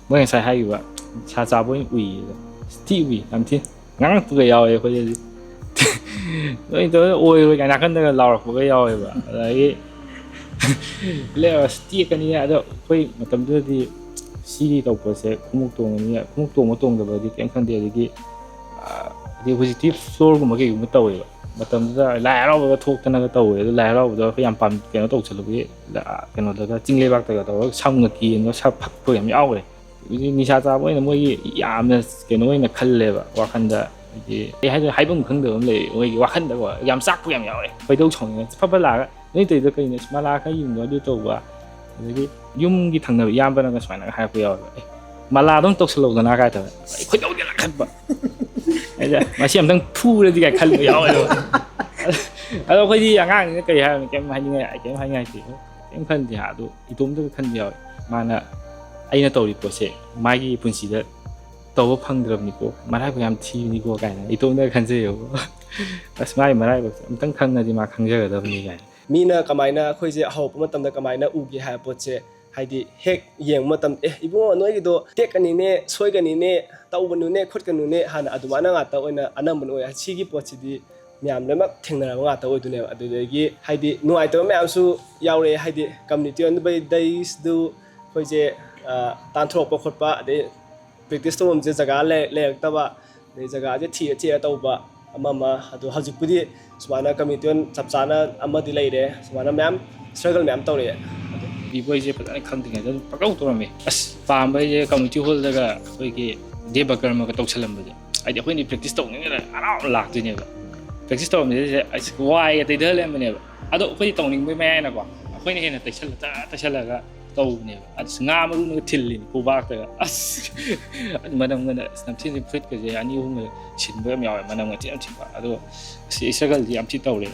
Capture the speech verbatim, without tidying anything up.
ꯃꯣꯏ ꯉꯁꯥꯏ ꯍꯥꯏꯈꯤꯕ ꯁꯥ ꯆꯥꯕ ꯑꯣꯏꯅ ꯎꯏꯌꯦ꯫ ꯊꯤ ꯎꯏ, ꯌꯥꯝ ꯊꯤ ꯉꯥꯡꯉꯛꯄꯒ ꯌꯥꯎꯋꯦ ꯑꯩꯈꯣꯏꯗꯗꯤ꯫ ꯅꯣꯏ ꯇꯧꯔ ꯑꯣꯏꯔꯣꯏ ꯀꯥꯏꯅ ꯅꯥꯀꯟꯗꯒ ꯂꯥꯎꯔꯛꯄꯒ ꯌꯥꯎꯋꯦꯕ꯫ ꯑꯗꯒꯤ ꯂꯦ-, ꯑꯁ, ꯇꯦꯛꯀꯅꯤ꯫ ꯑꯗꯣ ꯑꯩꯈꯣꯏ ꯃꯇꯝꯗꯨꯗꯗꯤ ꯁꯤꯒꯤ ꯇꯧꯕꯁꯦ ꯈꯣꯡꯎꯞ ꯇꯣꯡꯉꯅꯤ, ꯈꯣꯡꯎꯞ ꯇꯣꯡꯕ ꯇꯣꯡꯗꯕꯗꯤ ꯀꯩꯝ ꯈꯟꯗꯦ꯫ ꯑꯗꯒꯤ, ꯑ, ꯍꯥꯏꯗꯤ ꯍꯧꯖꯤꯛꯇꯤ ꯐ꯭ꯂꯣꯔꯒꯨꯝꯕ ꯀꯩꯒꯨꯝꯕ ꯇꯧꯋꯦꯕ꯫ ꯃꯇꯝꯗꯨꯗ ꯂꯥꯏ ꯍꯔꯥꯎꯕꯒ ꯊꯣꯛꯇꯅꯒ ꯇꯧꯋꯦ꯫ ꯑꯗꯣ ꯂꯥꯏ ꯍꯔꯥꯎꯕꯗ ꯑꯩꯈꯣꯏ ꯌꯥꯝ ꯄꯥꯝ-, ꯀꯩꯅꯣ ꯇꯧꯁꯜꯂꯨꯕꯒꯤ, ꯑ, ꯀꯩꯅꯣꯗꯒ ꯆꯤꯡ ꯂꯩꯕꯥꯛꯇꯒ ꯇꯧꯔꯒ ꯁꯝꯒ ꯀꯦꯟꯕ, ꯁꯝ ꯐꯛꯄ ꯌꯥꯝ ꯌꯥꯎꯈ꯭ꯔꯦ꯫ ꯍꯧꯖꯤꯛ ꯅꯤꯁꯥ ꯆꯥꯕ ꯑꯣꯏꯅ ꯃꯣꯏꯒꯤ ꯌꯥꯝꯅ ꯀꯩꯅꯣ ꯑꯣꯏꯅ ꯈꯜꯂꯦꯕ ꯋꯥꯈꯟꯗ꯫ ꯍꯥꯏꯗꯤ ꯀꯩ ꯍꯥꯏꯗꯣꯏꯅꯣ, ꯍꯥꯏꯐꯝ ꯈꯪꯗꯕ ꯑꯃ ꯂꯩ ꯃꯣꯏꯒꯤ ꯋꯥꯈꯟꯗꯀꯣ꯫ ꯌꯥꯝ ꯆꯥꯛꯄ ꯌꯥꯝ ꯌꯥꯎꯔꯦ꯫ ꯈꯣꯏꯗꯧ ꯁꯥꯎꯅꯤꯡꯉꯦ꯫ ꯐꯠ ꯐꯠ ꯂꯥꯛꯑꯒ, "ꯅꯣꯏ ꯇꯧꯔꯤꯗꯣ ꯀꯩꯅꯣ? ꯃꯂꯥ ꯈꯔ ꯌꯨꯡꯉꯣ, ꯑꯗꯨ ꯇꯧꯕ"꯫ ꯑꯗꯒꯤ ꯌꯨꯝꯒꯤ ꯊꯪꯅꯕ ꯏꯌꯥꯝꯕꯅꯒ ꯁꯨꯃꯥꯏꯅ ꯍꯥꯏꯔꯛꯄ ꯌꯥꯎꯋꯦꯕ, "ꯑꯦ, ꯃꯂꯥꯗꯣ ꯑꯃꯨꯛ ꯇꯧꯁꯜꯂꯧꯗꯅ" ꯀꯥꯏ ꯇꯧꯔꯦ꯫ ꯑꯩ ꯈꯣꯏꯗꯧꯗꯤ ꯂꯪꯈꯠꯄ꯫ ꯑꯩꯅ, "ꯃꯁꯤ ꯑꯝꯇꯪ ꯐꯨꯔꯗꯤ" ꯀꯥꯏ ꯈꯟꯕ ꯌꯥꯎꯋꯦꯕ꯫ ꯑꯗꯣ ꯑꯩꯈꯣꯏꯗꯤ ꯑꯉꯥꯡꯅꯤꯅ ꯀꯩ ꯍꯥꯏꯔꯨꯅꯤ, ꯀꯩꯝ ꯍꯥꯏꯅꯤꯡꯉꯥꯏ, ꯀꯩꯝ ꯍꯥꯏꯅꯤꯡꯉꯥꯏ ꯂꯩꯇꯦ꯫ ꯀꯩꯝ ꯈꯟꯗꯦ꯫ ꯑꯗꯣ ꯏꯇꯣꯝꯇꯒ ꯈꯟꯕ ꯌꯥꯎꯋꯦ꯫ ꯃꯥꯅ, "ꯑꯩꯅ ꯇꯧꯔꯤ ꯄꯣꯠꯁꯦ ꯃꯥꯒꯤ ꯄꯨꯟꯁꯤꯗ ꯇꯧꯕ ꯐꯪꯗ꯭ꯔꯕꯅꯤꯀꯣ, ꯃꯔꯥꯏꯕꯛ ꯌꯥꯝ ꯊꯤꯕꯅꯤꯀꯣ" ꯀꯥꯏꯅ ꯏꯇꯣꯝꯇꯒ ꯈꯟꯖꯩꯌꯦꯕ꯫ "ꯑꯁ, ꯃꯥꯒꯤ ꯃꯔꯥꯏꯕꯛꯁꯦ ꯑꯝꯇꯪ ꯈꯪꯉꯗꯤ ꯃꯥ ꯈꯪꯖꯒꯗꯕꯅꯤ" ꯀꯥꯏꯅ꯫ ꯃꯤꯅ ꯀꯃꯥꯏꯅ ꯑꯩꯈꯣꯏꯁꯦ ꯍꯧꯔꯛꯄ ꯃꯇꯝꯗ ꯀꯃꯥꯏꯅ ꯎꯒꯦ ꯍꯥꯏꯕ ꯄꯣꯠꯁꯦ, ꯍꯥꯏꯗꯤ ꯍꯦꯛ ꯌꯦꯡꯕ ꯃꯇꯝꯗ, "ꯑꯦ, ꯏꯕꯨꯡꯉꯣ, ꯅꯣꯏꯒꯤꯗꯣ ꯇꯦꯛꯀꯅꯤꯅꯦ, ꯁꯣꯏꯒꯅꯤꯅꯦ, ꯇꯧꯕꯅꯨꯅꯦ, ꯈꯣꯠꯀꯅꯨꯅꯦ", ꯍꯥꯟꯅ ꯑꯗꯨꯃꯥꯏꯅ ꯉꯥꯛꯇ ꯑꯣꯏꯅ ꯑꯅꯝꯕꯅ ꯑꯣꯏ꯫ ꯁꯤꯒꯤ ꯄꯣꯠꯁꯤꯗꯤ ꯃꯌꯥꯝ ꯂꯣꯏꯅꯃꯛ ꯊꯦꯡꯅꯔꯕ ꯉꯥꯛꯇ ꯑꯣꯏꯗꯣꯏꯅꯦꯕ꯫ ꯑꯗꯨꯗꯒꯤ ꯍꯥꯏꯗꯤ ꯅꯨꯡꯉꯥꯏꯇꯕ ꯃꯌꯥꯝꯁꯨ ꯌꯥꯎꯔꯛꯑꯦ꯫ ꯍꯥꯏꯗꯤ community ꯑꯣꯟꯕꯩ ꯗꯦꯁꯗꯨ ꯑꯩꯈꯣꯏꯁꯦ, ꯑ, ꯇꯥꯟꯊꯣꯔꯛꯄ ꯈꯣꯠꯄ, ꯑꯗꯩ practice ꯇꯧꯐꯝꯁꯦ ꯖꯒꯥ ꯂꯩ-, ꯂꯩꯔꯛꯇꯕ, ꯑꯗꯩ ꯖꯒꯥꯁꯦ ꯊꯤꯔ ꯊꯤꯔ ꯇꯧꯕ ꯑꯃ ꯑꯃ꯫ ꯑꯗꯣ ꯍꯧꯖꯤꯛꯄꯨꯗꯤ ꯁꯨꯃꯥꯏꯅ community ꯑꯣꯏꯅ ꯆꯞ ꯆꯥꯅ ꯑꯃꯗꯤ ꯂꯩꯔꯦ꯫ ꯁꯨꯃꯥꯏꯅ ꯃꯌꯥꯝ struggle ꯃꯌꯥꯝ ꯇꯧꯔꯛꯑꯦ꯫ ꯑꯗꯣ ꯕꯤ-ꯕꯣꯏꯁꯦ ꯐꯖꯅ ꯈꯪꯗ꯭ꯔꯤꯉꯩꯗ ꯑꯗꯨꯝ ꯄꯪꯇꯧ ꯇꯧꯔꯝꯃꯤ꯫ ꯑꯁ, ꯄꯥꯝꯕ ꯍꯥꯏꯁꯦ community hall ꯗꯒ ꯑꯩꯈꯣꯏꯒꯤ ꯗꯦꯕ ꯀꯔꯃꯒ ꯇꯧꯁꯜꯂꯝꯕꯁꯦ꯫ ꯍꯥꯏꯗꯤ ꯑꯩꯈꯣꯏꯅ practice ꯇꯧꯅꯤꯡꯉꯦꯅ ꯍꯔꯥꯎꯅ ꯂꯥꯛꯇꯣꯏꯅꯦꯕ꯫ Practice ꯇꯧꯔꯝꯕꯁꯦ ꯑꯁ ꯋꯥꯏꯒ ꯇꯩꯊ ꯂꯩꯔꯝꯕꯅꯦꯕ꯫ ꯑꯗꯣ ꯑꯩꯈꯣꯏꯗꯤ ꯇꯧꯅꯤꯡꯕꯩ ꯃꯌꯥꯏꯅꯀꯣ, ꯑꯩꯈꯣꯏꯅ ꯍꯦꯟꯅ ꯇꯩꯁꯜꯂ-, ꯇ-, ꯇꯩꯁꯜꯂꯒ ꯇꯧꯕꯅꯦꯕ꯫ ꯑꯁ, ꯉꯥ ꯃꯔꯨꯅꯒ ꯊꯤꯜꯂꯤꯅꯤ ꯈꯨꯕꯥꯛꯇꯒ꯫ ꯑꯁ, ꯃꯅꯝꯒꯅ, ꯑꯁ, ꯅꯝꯊꯤꯕ ꯐꯨꯔꯤꯠꯀꯁꯦ ꯑꯅꯤ ꯑꯍꯨꯝꯒ ꯁꯤꯟꯕ ꯌꯥꯝ ꯌꯥꯎꯋꯦ, ꯃꯅꯝꯒ ꯊꯤ ꯌꯥꯝ ꯊꯤꯕ꯫ ꯑꯗꯣ ꯑꯁ, struggle ꯗꯤ ꯌꯥꯝ ꯊꯤ ꯇꯧꯔꯦ꯫